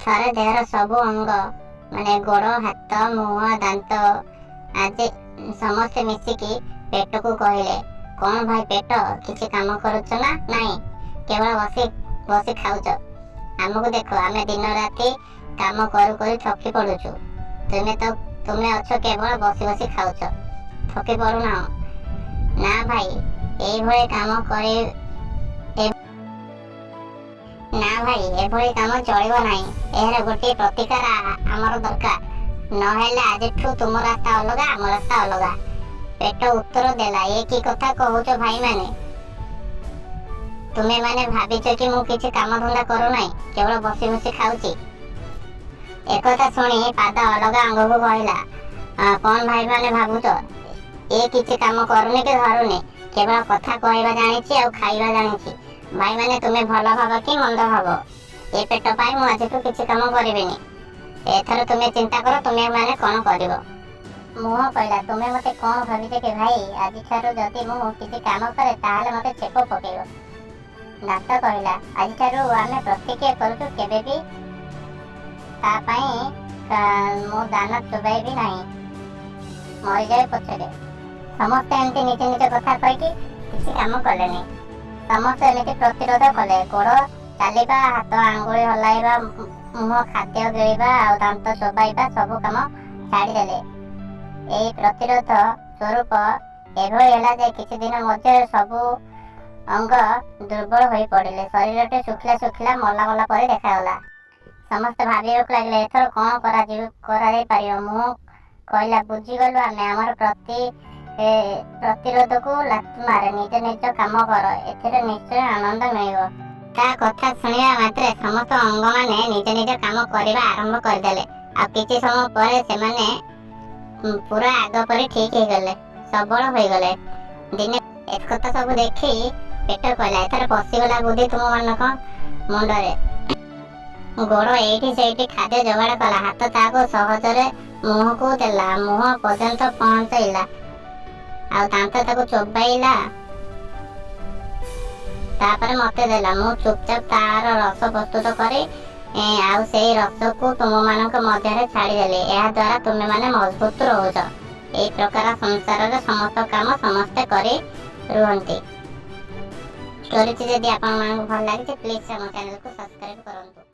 ଥରେ ଦେହର ସବୁ ଅଙ୍ଗ ମାନେ ଗୋଡ଼, ହାତ, ମୁହଁ, ଦାନ୍ତ ଆଜି ସମସ୍ତେ ମିଶିକି ପେଟକୁ କହିଲେ, "କ'ଣ ଭାଇ ପେଟ, କିଛି କାମ କରୁଛ ନା ନାହିଁ? କେବଳ ବସି ବସି ଖାଉଛ? ଆମକୁ ଦେଖ, ଆମେ ଦିନ ରାତି କାମ କରୁ କରୁ ଥକି ପଡୁଛୁ। ତୁମେ ତ ତୁମେ ଅଛ, କେବଳ ବସି ବସି ଖାଉଛ, ଥକି ପଡୁନାହ?" "ନା ଭାଇ, ଏଇଭଳି କାମ କରି ନା ଭାଇ, ଏଭଳି କାମ ଚଳିବ ନାହିଁ। ଏହାର ଗୋଟିଏ ପ୍ରତିକାର ଆମର ଦରକାର। ନହେଲେ ଆଜିଠୁ ତୁମ ରାସ୍ତା ଅଲଗା, ଆମ ରାସ୍ତା ଅଲଗା।" ପେଟ ଉତ୍ତର ଦେଲା, "ଏ କି କଥା କହୁଛ ଭାଇମାନେ? ତୁମେମାନେ ଭାବିଛ କି ମୁଁ କିଛି କାମ ଧନ୍ଦା କରୁନାହିଁ, କେବଳ ବସି ବସି ଖାଉଛି?" ଏକଥା ଶୁଣି ପାଦ ଅଲଗା ଅଙ୍ଗକୁ କହିଲା, "କ'ଣ ଭାଇମାନେ ଭାବୁଛ, ଏ କିଛି କାମ କରୁନି କି ଧରୁନି? କେବଳ କଥା କହିବା ଜାଣିଛି ଆଉ ଖାଇବା ଜାଣିଛି? ଭାଇମାନେ, ତୁମେ ଭଲ ଭାବ କି ମନ୍ଦ ଭାବ, ଏ ପେଟ ପାଇଁ ମୁଁ ଆଜିଠୁ କିଛି କାମ କରିବିନି। ଏଥର ତୁମେ ଚିନ୍ତା କର, ତୁମେ ମାନେ କ'ଣ କରିବ?" ମୁହଁ କହିଲା, "ତୁମେ ମୋତେ କ'ଣ ଭାବିଛ କି ଭାଇ? ଆଜିଠାରୁ ଯଦି ମୁଁ କିଛି କାମ କରେ, ତାହେଲେ ମୋତେ ଛେପ ପକେଇବ।" ଦାନ୍ତ କହିଲା, "ଆଜିଠାରୁ ଆମେ ପ୍ରତିଜ୍ଞା କରୁଛୁ, କେବେ ବି ତା ପାଇଁ ମୁଁ ଦାନା ଚୋବାଇବି ନାହିଁ, ମରିଯାଏ ପଛରେ।" ସମସ୍ତେ ଏମିତି ନିଜ ନିଜ କଥା କହିକି କିଛି କାମ କଲେନି। ସମସ୍ତେ ଏମିତି ପ୍ରତିରୋଧ କଲେ। ଗୋଡ଼ ଚାଲିବା, ହାତ ଆଙ୍ଗୁଳି ହଲାଇବା, ମୁହଁ ଖାଦ୍ୟ ଗିଳିବା ଆଉ ଦାନ୍ତ ଚୋବାଇବା ସବୁ କାମ ଛାଡ଼ିଦେଲେ। ଏହି ପ୍ରତିରୋଧ ସ୍ୱରୂପ ଏଭଳି ହେଲା ଯେ କିଛି ଦିନ ମଧ୍ୟରେ ସବୁ ଅଙ୍ଗ ଦୁର୍ବଳ ହୋଇ ପଡ଼ିଲେ। ଶରୀରଟି ଶୁଖିଲା ଶୁଖିଲା, ମଲା ମଲା ପରି ଦେଖାଗଲା। ସମସ୍ତେ ଭାବିବାକୁ ଲାଗିଲେ, ଏଥର କ'ଣ କରାଯାଇପାରିବ? ମୁହଁ କହିଲା, "ବୁଝିଗଲୁ ଆମେ। ଆମର ପ୍ରତିରୋଧକୁ ଲାତ ମାରେ, ନିଜ ନିଜ କାମ କର। ଏଥିରେ ନିଶ୍ଚୟ ଆନନ୍ଦ ମିଳିବ।" ତା କଥା ଶୁଣିବା ମାତ୍ରେ ସମସ୍ତ ଅଙ୍ଗମାନେ ନିଜ ନିଜ କାମ କରିବା ଆରମ୍ଭ କରିଦେଲେ। ଆଉ କିଛି ସମୟ ପରେ ସେମାନେ ପୁରା ଆଗ ପରି ଠିକ ହେଇଗଲେ, ସବଳ ହୋଇଗଲେ। ଦିନେ ଏକଥା ସବୁ ଦେଖି ପେଟ କହିଲା, "ଏଥର ପଶିଗଲା ବୁଦ୍ଧି ତୁମମାନଙ୍କ ମୁଣ୍ଡରେ। ଗୋଡ଼ ଏଇଠି ସେଇଠି ଖାଦ୍ୟ ଯୋଗାଡ଼ କଲା, ହାତ ତାହାକୁ ସହଜରେ ମୁହଁକୁ ଦେଲା, ମୁହଁ ପର୍ଯ୍ୟନ୍ତ ପହଞ୍ଚାଇଲା ଆଉ ଦାନ୍ତ ତାକୁ ଚୋବାଇଲା, ତାପରେ ମତେ ଦେଲା। ମୁଁ ଚୁପଚାପ ତାର ରସ ପ୍ରସ୍ତୁତ କରି ଆଉ ସେଇ ରସକୁ ତୁମମାନଙ୍କ ମଧ୍ୟରେ ଛାଡ଼ିଦେଲି। ଏହା ଦ୍ୱାରା ତୁମେମାନେ ମଜବୁତ ରହୁଛ। ଏଇ ପ୍ରକାର ସଂସାରରେ ସମସ୍ତ କାମ ସମସ୍ତେ କରି ରୁହନ୍ତି।" ଷ୍ଟୋରିଟି ଯଦି ଆପଣମାନଙ୍କୁ ଭଲ ଲାଗିଛି, ପ୍ଲିଜ୍ ଆମ ଚ୍ୟାନେଲକୁ ସବସ୍କ୍ରାଇବ କରନ୍ତୁ।